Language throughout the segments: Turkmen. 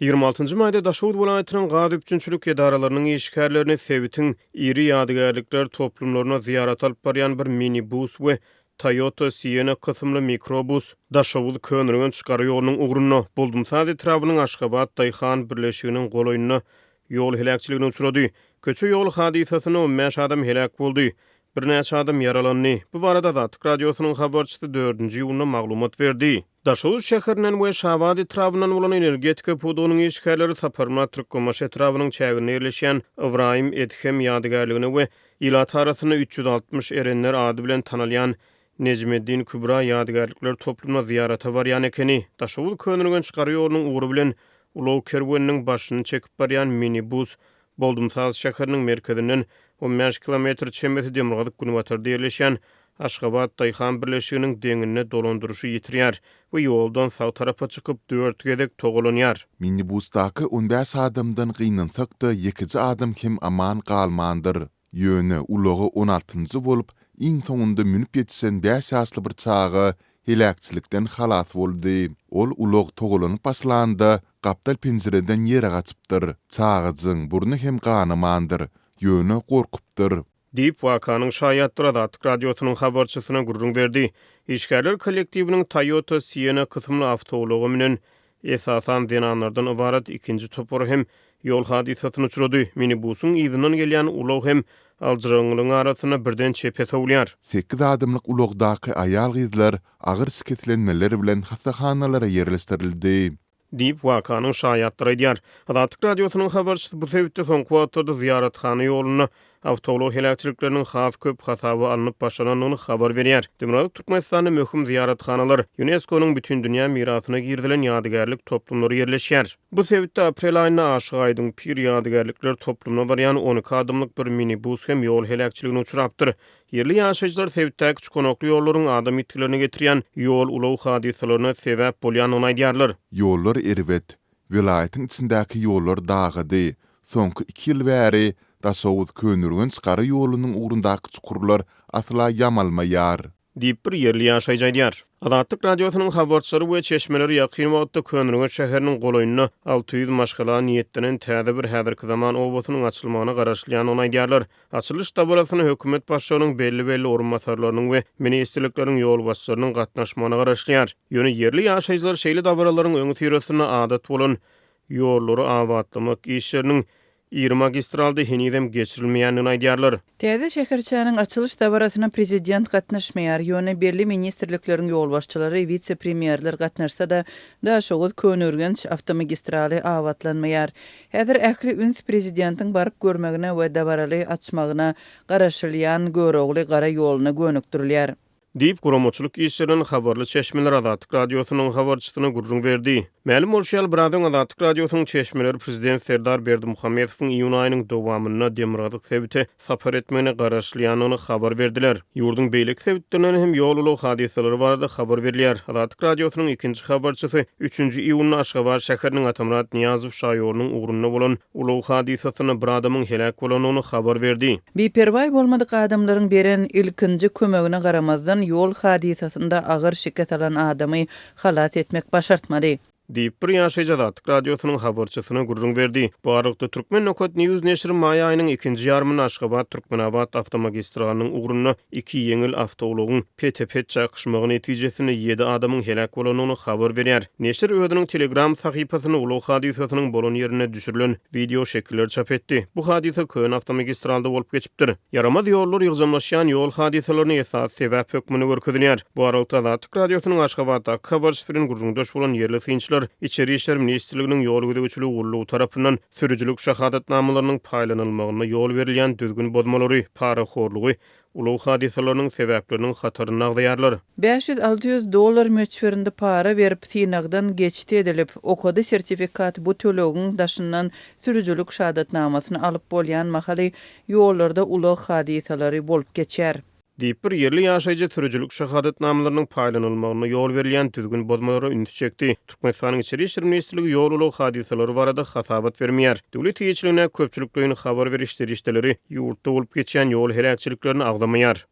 26 njy maýda Daşoguz welaýatynyň gaz üpjünçilik edaralarynyň işgärlerini sebitiň iri ýadygärlikler toplumlaryna zyýarata alyp barýan bir minibus we Toyota Sienna kysymly mikrobus Daşoguz-Köneürgenç gara ýolunyň ugrunda, Boldumsaz etrabynyň Aşgabat daýhan birleşiginiň golaýynda ýol heläkçiligine uçrady. Köçe-ýol hadysasynda 15 adam heläk boldy. Birnäçe adam ýaralandy. Bu barada Azatlyk Radiosynyň habarçysy dördünji iýunda maglumat berdi. Daşoguz şäherinden we Şabat etrabyndan bolan energetika pudagynyň işgärleri Saparmyrat Türkmenbaşy etrabynyň çäginde ýerleşýän Ybraýym Edhem ýadygärligine we ilat arasynda 360 erenler ady bilen tanalýan Nejmeddin Kübra ýadygärlikler toplumyna zyýarata barýan ekeni. Daşoguz-Köneürgenç gara ýolunyň ugry bilen ulag kerweniniň başyny çekip barýan minibus Boldumsaz şäheriniň merkezinden 15 kilometr çemesi demirgazyk-günbatarda ýerleşýän Aşgabat daýhan birleşiginiň deňinde dolandyryşy ýitirýär we ýoldan sag tarapa çykyp, dört gezek togalanýar. Minibusdaky on bäş adamdan gynansak-da ýekeje adam hem aman galmandyr. Ýöne ulaga on altynjy bolup, iň soňunda münüp ýetişen bäş ýaşly bir çaga heläkçilikden halas boldy. Ol ulag togalanyp başlanda, gapdal penjireden ýere gaçypdyr. Çagajygyň burny hem ganamandyr, ýöne gorkupdyr. Diýip, wakanyň şaýatlary Azatlyk Radiosynyň habarçysyna gürrüň berdi. Işgärler kollektiwiniň Toyota Sienna kysymly awtoulaga münen, esasan, zenanlardan ybarat ikinji topary hem ýol hadysasyna uçrady. Minibusyň yzyndan gelýän ulag hem aljyraňňylygyň arasynda birden çepe sowulýar. Sekiz adamlyk ulagdaky aýal-gyzlar agyr şikeslenmeler bilen hassahanalara ýerleşdirildi. Diýip, wakanyň şaýatlary aýdýar. Azatlyk Radiosynyň habarçysy bu sebitde soňky wagtlarda zyýarathana ýolunda awtoulag heläkçilikleriniň has köp hasaba alnyp başlanandygyny habar berýär. Demirgazyk Türkmenistanda möhüm zyýarathanalar, Ýunesko-nyň Bütindünýä mirasyna girizilen ýadygärlik toplumlary ýerleşýär. Bu sebitde aprel aýynda Aşyk Aýdyň pir ýadygärlikler toplumyna barýan 12 adamlyk bir minibus hem ýol heläkçiligine uçrapdyr. Ýerli ýaşaýjylar sebitdäki çukanakly ýollaryň adam ýitgilerine getirýän ýol-ulag hadysalaryna sebäp bolýandygyny aýdýarlar. Ýollar erbet. Welaýatyň içindäki ýollar dagady. Soňky iki ýyl bäri Daşoguz-Köneürgenç gara ýolunyň ugrundaky çukurlar asla ýamalmaýar. Diýip, bir ýerli ýaşaýjy aýdýar. Azatlyk Radiosynyň habarçylary we çeşmeleri ýakyn wagtda Köneürgenç şäheriniň golaýynda 600 maşgala niýetlenen täze bir häzirki zaman obasynyň açylmagyna garaşylýandygyny aýdýarlar. Açylyş dabarasyna hökümet başlygynyň belli-belli orunbasarlarynyň we ministrlikleriň ýolbaşçylarynyň gatnaşmagyna garaşylýar. Ýöne ýerli ýaşaýjylar şeýle dabaralaryň öňüsyrasynda adat bolan ýollary abatlamak işleriniň iri magistralda henizem geçirilmeýändigini aýdýarlar. Täze şäherçäniň açylyş dabarasyna prezident gatnaşmaýar, ýöne belli ministrlikleriň ýolbaşçylary, wise-premýerler gatnaşsa-da, Daşoguz-Köneürgenç awtomagistraly abatlanmaýar. Häzir ähli üns prezidentiň baryp görmegine we dabaraly açmagyna garaşylýan Görogly gara ýoluna gönükdirilýär. Diýip, guramaçylyk işlerinden habarly çeşmeler Azatlyk Radiosynyň habarçysyna gürrüň berdi. Mälim bolşy ýaly, biraz öň Azatlyk Radiosynyň çeşmeleri prezident Serdar Berdimuhamedowyň iýun aýynyň dowamynda demirgazyk sebite sapar etmegine garaşylýandygyny habar berdiler. Ýurduň beýleki sebitlerinden hem ýol-ulag hadysalary barada habar berilýär. Azatlyk Radiosynyň ikinji habarçysy üçünji iýunda Aşgabat şäheriniň Atamyrat Nyýazow şaýolunyň ugrunda bolan ulag hadysasynda bir adamyň heläk bolandygyny habar berdi. Biperwaý bolmadyk adamlaryň beren ilkinji kömegine garamazdan, ýol hadysasynda agyr şikes alan adamy halas etmek başartmady. Diýip, bir ýaşaýjy Azatlyk Radiosynyň habarçysyna gürrüň berdi. Bu aralykda, Turkmen. News neşiri maý aýynyň ikinji ýarymynda Aşgabat-Türkmenabat awtomagistralynyň ugrunda iki ýeňil awtoulagyň pete-pet çakyşmagy netijesinde ýedi adamyň heläk bolandygyny habar berýär. Neşir özüniň Telegram sahypasynda ulag hadysasynyň bolan ýerinde düşürilen wideo şekilleri çap etdi. Bu hadysa köne awtomagistralda bolup geçipdir. Ýaramaz ýollar ýygjamlaşýan ýol hadysalaryna esasy sebäp hökmünde görkezilýär. Bu aralykda, Azatlyk Radiosynyň Aşgabatdaky habarçysy bilen gürrüňdeş bolan ýerli synçylar Içeri işler ministrliginiň ýol gözegçiligi gullugy tarapyndan sürüjilik şahadatnamalarynyň paýlanylmagynda ýol berilýän düzgün bozmalary, parahorlugy ulag hadysalarynyň sebäpleriniň hatarynda agzaýarlar. 500-600 dollar möçberinde para berip, synagdan geçdi edilip, okady sertifikat bu tölegiň daşyndan sürüjilik şahadatnamasyny alyp bolýan mahaly ýollarda ulag hadysalary bolup geçýär. Diýip, bir ýerli ýaşaýjy sürüjilik şahadatnamalarynyň paýlanylmagynda ýol berilýän düzgün bozmalara ünsi çekdi. Türkmenistanyň Içeri işler ministrligi ýol-ulag hadysalary barada hasabat bermeýär. Döwlet eýeçiligindäki köpçülikleýin habar beriş serişdeleri ýurtda bolup geçýän ýol heläkçiliklerini agzamaýar.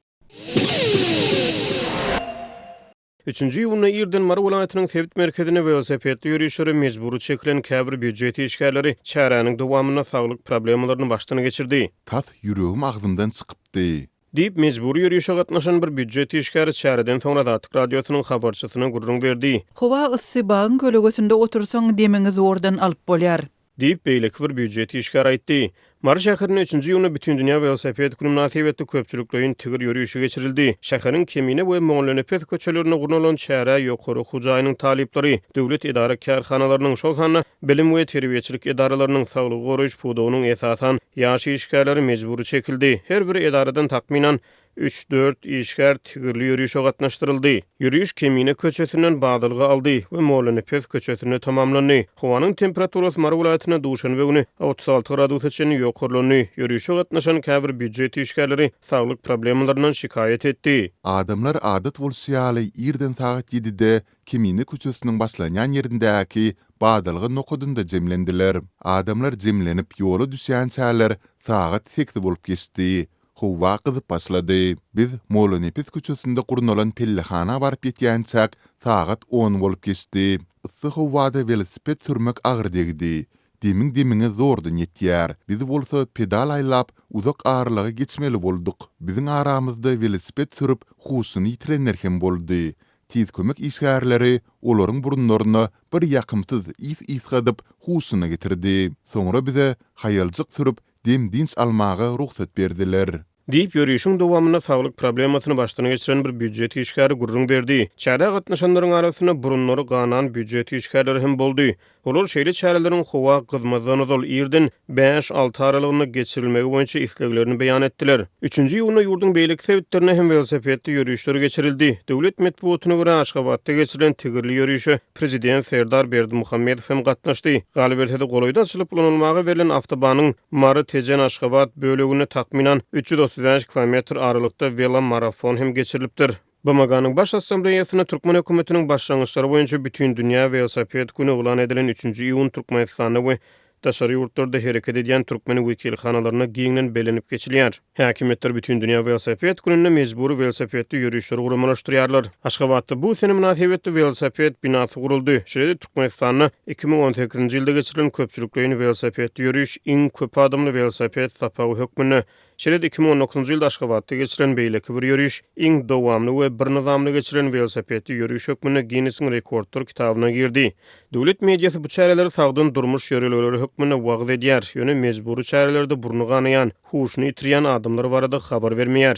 Üçünji iýunda irden Mary welaýatynyň sebit merkezinde welosipedli ýörişlere mejbury çekilen käbir býujet işgärleri çäräniň dowamynda saglyk problemalaryny başdan geçirdi. Tas ýüregim agzymdan çykypdy. Diýip, mejbury ýörişe gatnaşan bir býujet işgäri çäreden soň Azatlyk Radiosynyň habarçysyna gürrüň berdi. Howa yssy, bagyň kölegesinde otursaň, demiňi zordan alyp bolýar. Diýip, beýleki bir býujet işgäri aýtdy. Mary şäherinde üçünji iýunda Bütindünýä welosiped güni mynasybetli köpçülikleýin tigir ýörişi geçirildi. Şäheriň Kemine we Mollanepes köçelerinde gurnalan çärä ýokary okuw jaýynyň talyplary, döwlet edara-kärhanalarynyň, şol sanda bilim we terbiýeçilik edaralarynyň, saglygy goraýyş pudagynyň, esasan, ýaş işgärleri mejbury çekildi. Her bir edaradan takmynan Üç-dört işgär tigirli ýörişe gatnaşdyryldy. Ýöriş Kemine köçesinden badalga aldy we Mollanepes köçesinde tamamlandy. Howanyň temperaturasy Mary welaýatynda duşenbe güni 36 gradusa çenli ýokarlandy. Ýörişe gatnaşan käbir býujet işgärleri saglyk problemalaryndan şikaýat etdi. Adamlar adat bolşy ýaly irden sagat ýedide Kemine köçesiniň başlanýan ýerindäki badalga nokadynda jemlendiler. Adamlar jemlenip ýola düşýänçäler sagat sekiz bolup geçdi. Howa gyzyp başlady. Biz Mollanepes köçesinde gurnalan pellehana baryp ýetýänçäk sagat on bolup geçdi. Yssy howada welosiped sürmek agyr degdi. Demiň demiňe zordan ýetýär. Biz bolsa pedal aýlap, uzak aralygy geçmeli bolduk. Biziň aramyzda welosiped sürüp, huşuny ýitirenler hem boldy. Tiz kömek işgärleri olaryň burunlaryna bir ýakymsyz ys ysgadyp, huşuna getirdi. Soňra bize haýaljyk sürüp, dem-dynç almaga rugsat berdiler. Diýip, ýörişiň dowamynda saglyk problemasyny başdan geçiren bir býujet işgäri gürrüň berdi. Çärä gatnaşanlaryň arasynda burunlary ganan býujet işgärleri hem boldy. Olar şeýle çäreleriň howa gyzmazdan ozal irden bäş-alty aralygynda geçirilmegi boýunça isleglerini beýan etdiler. Üçünji iýunda ýurduň beýleki sebitlerinde hem welosipedli ýörişler geçirildi. Döwlet metbugatyna görä, Aşgabatda geçirilen tigirli ýörişe prezident Serdar Berdimuhamedow hem gatnaşdy. Galyberse-de, golaýda açylyp ulanylmaga berlen awtobanyň Mary-Tejen-Aşgabat böleginde takmynan 335 kilometr aralykda welomarafon hem geçirilipdir. BMG-niň Baş Assambleýasynda türkmen hökümetiniň başlangyçlary boýunça Bütindünýä welosiped güni yglan edilen üçünji iýun Türkmenistanda we daşary ýurtlarda hereket edýän türkmen wekilhanalarynda giňden bellenip geçilýär. Häkimiýetler Bütindünýä welosiped gününde mejbury welosipedli ýörişleri guramalaşdyrýarlar. Aşgabatda bu sene mynasybetli welosiped binasy guruldy. Şeýle-de Türkmenistanda 2018-nji ýylda geçirilen köpçülikleýin welosipedli ýöriş iň köp adamly welosiped sapagy hökmünde Şeýle-de 2019-njy ýylda Aşgabatda geçirilen beýleki bir ýöriş iň dowamly we bir nyzamly geçirilen welosipedli ýöriş hökmünde Ginnesiň rekordlar kitabyna girdi. Döwlet mediasy bu çäreleri sagdyn durmuş ýörelgeleri hökmünde wagyz edýär, ýöne mejbury çärelerde burny ganaýan, huşuny ýitirýän adamlar barada habar bermeýär.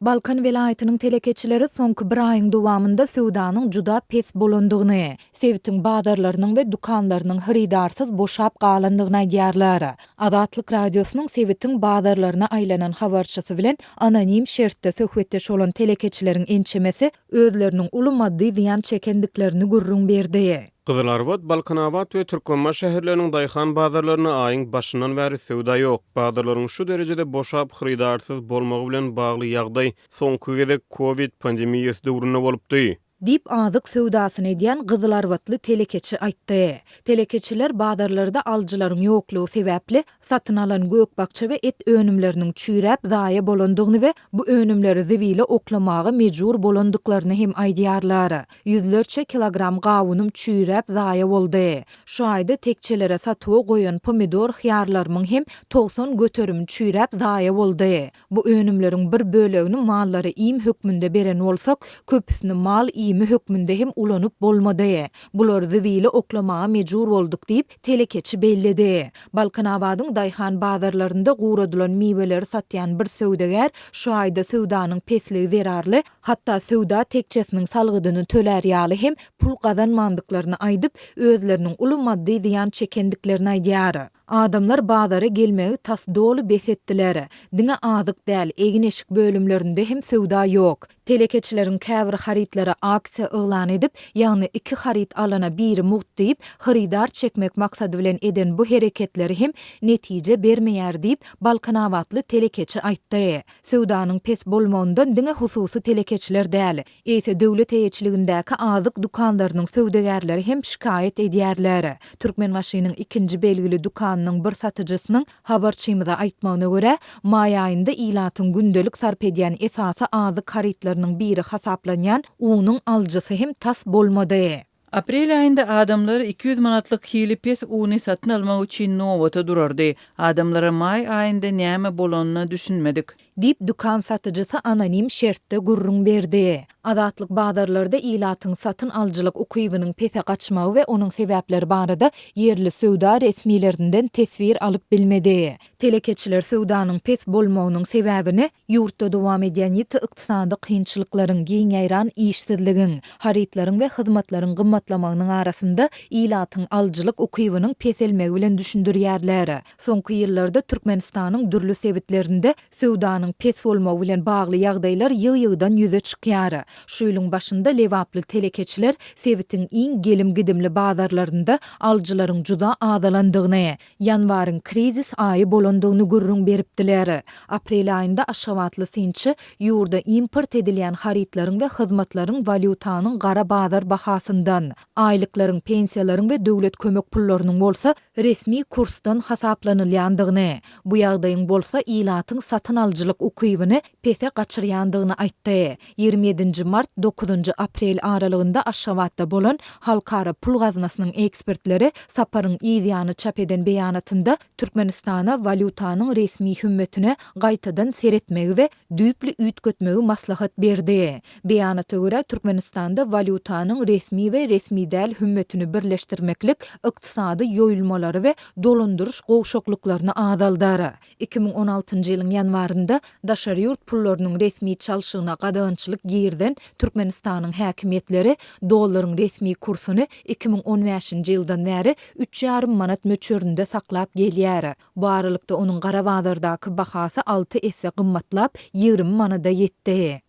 Balkan welaýatynyň telekeçileri soňky bir aýyň dowamynda söwdanyň juda pes bolandygyny, sebitiň bazarlarynyň we dükanlarynyň hyrydarsyz boşap galandygyny aýdýarlar. Azatlyk Radiosynyň sebitiň bazarlaryna aýlanan habarçysy bilen anonim şertde söhbetdeş bolan telekeçileriň ençemesi özleriniň uly maddy zyýan çekendiklerini gürrüň berdi. Gyzylarbat, Balkanabat we Türkmenbaşy şäherleriniň daýhan bazarlarynda aýyň başyndan bäri söwda ýok. Bazarlaryň şu derejede boşap, hyrydarsyz bolmagy bilen bagly ýagdaý soňky gezek kowid pandemiýasy döwründe bolupdy. Diýip, azyk söwdasyny edýän gyzylarbatly telekeçi aýtdy. Telekeçiler bazarlarda alyjylaryň ýoklugy sebäpli, satyn alan gök-bakja we et önümleriniň çüýräp, zaýa bolandygyny we bu önümleri zibile oklamaga mejbur bolandyklaryny hem aýdýarlar. Ýüzlerçe kilogram gawunym çüýräp, zaýa boldy. Şu aýda tekjelere satuwa goýan pomidor-hyýarlarymyň hem 90 göterimi çüýräp, zaýa boldy. Bu önümleriň bir bölegini mallara iým hökmünde beren bolsak, köpüsini mal iými hökmünde hem ulanyp bolmady. Bulary zibile oklamaga mejbur bolduk diýip, telekeçi belledi. Balkanabadyň daýhan bazarlarynda guradylan miweleri satýan bir söwdagär şu aýda söwdanyň pesligi zerarly, hatda söwda tekjesiniň salgydyny tölär ýaly hem pul gazanmandyklaryny aýdyp, özleriniň uly maddy zyýan çekendiklerini aýdýar. Adamlar bazara gelmegi tas doly bes etdiler. Diňe azyk däl, egin-eşik bölümlerinde hem söwda ýok. Telekeçileriň käbir harytlara aksiýa yglan edip, ýagny iki haryt alana biri mugt diýip, hyrydar çekmek maksady bilen eden bu hereketleri hem netije bermeýär diýip, balkanabatly telekeçi aýtdy. Söwdanyň pes bolmagyndan diňe hususy telekeçiler däl, eýse döwlet eýeçiligindäki azyk dükanlarynyň söwdagärleri hem şikaýat edýärler. Türkmenbaşynyň ikinji belgili dükanynyň bir satyjysynyň habarçymyza aýtmagyna görä, maý aýynda ilatyň gündelik sarp edýän esasy azyk harytlarynyň biri hasaplanýan unuň alyjysy hem tas bolmady. Aprel aýynda adamlar 200 manatlyk hili pes uny satyn almak üçin nobata durardy. Adamlara maý aýynda näme bolanyna düşünmedik. Diýip, dükan satyjysy anonim şertde gürrüň berdi. Azatlyk bazarlarda ilatyň satyn alyjylyk ukybynyň pese gaçmagy we onuň sebäpleri barada ýerli söwda resmilerinden teswir alyp bilmedi. Telekeçiler söwdanyň pes bolmagynyň sebäbini ýurtda dowam edýän ýiti ykdysady kynçylyklaryň, giň ýaýran işsizligiň, harytlaryň we hyzmatlaryň gymmatlamagynyň arasynda ilatyň alyjylyk ukybynyň peselmegi bilen düşündirýärler. Soňky ýyllarda Türkmenistanyň dürli sebitlerinde söwdanyň pes bolmagy bilen bagly ýagdaýlar ýygy-ýygydan ýüze çykýar. Şu ýylyň başynda lebaply telekeçiler sebitiň iň gelim-gidimli bazarlarynda alyjylaryň juda azalandygyny, Ýanwaryň krizis aýy bolandygyny gürrüň beripdiler. Aprel aýynda aşgabatly synçy ýurda import edilýän harytlaryň we hyzmatlaryň walýutanyň gara bazar bahasyndan, aýlyklaryň, pensiýalaryň we döwlet kömek pullarynyň bolsa resmi kursdan hasaplanylýandygyny, bu ýagdaýyň bolsa ilatyň satyn alyjylyk ukybyny pese gaçyrýandygyny aýtdy. 27 nji mart, dokuzynjy aprel aralygynda Aşgabatda bolan Halkara pul gaznasynyň ekspertleri saparyň yz ýany çap eden beýanatynda Türkmenistana walýutanyň resmi hümmetine gaýtadan seretmegi we düýpli üýtgetmegi maslahat berdi. Beýanata görä, Türkmenistanda walýutanyň resmi we resmi däl hümmetini birleşdirmeklik ykdysady ýoýulmalary we dolandyryş gowşaklyklaryny azaldar. 2016-njy ýylyň ýanwarynda daşary ýurt pullarynyň resmi çalşygyna gadagançylyk girizen Türkmenistanyň häkimiýetleri dollaryň resmi kursuny 2015-nji ýyldan bäri üç ýarym manat möçberinde saklap gelýär. Bu aralykda onuň gara bazardaky bahasy alty esse gymmatlap, 20 manada ýetdi.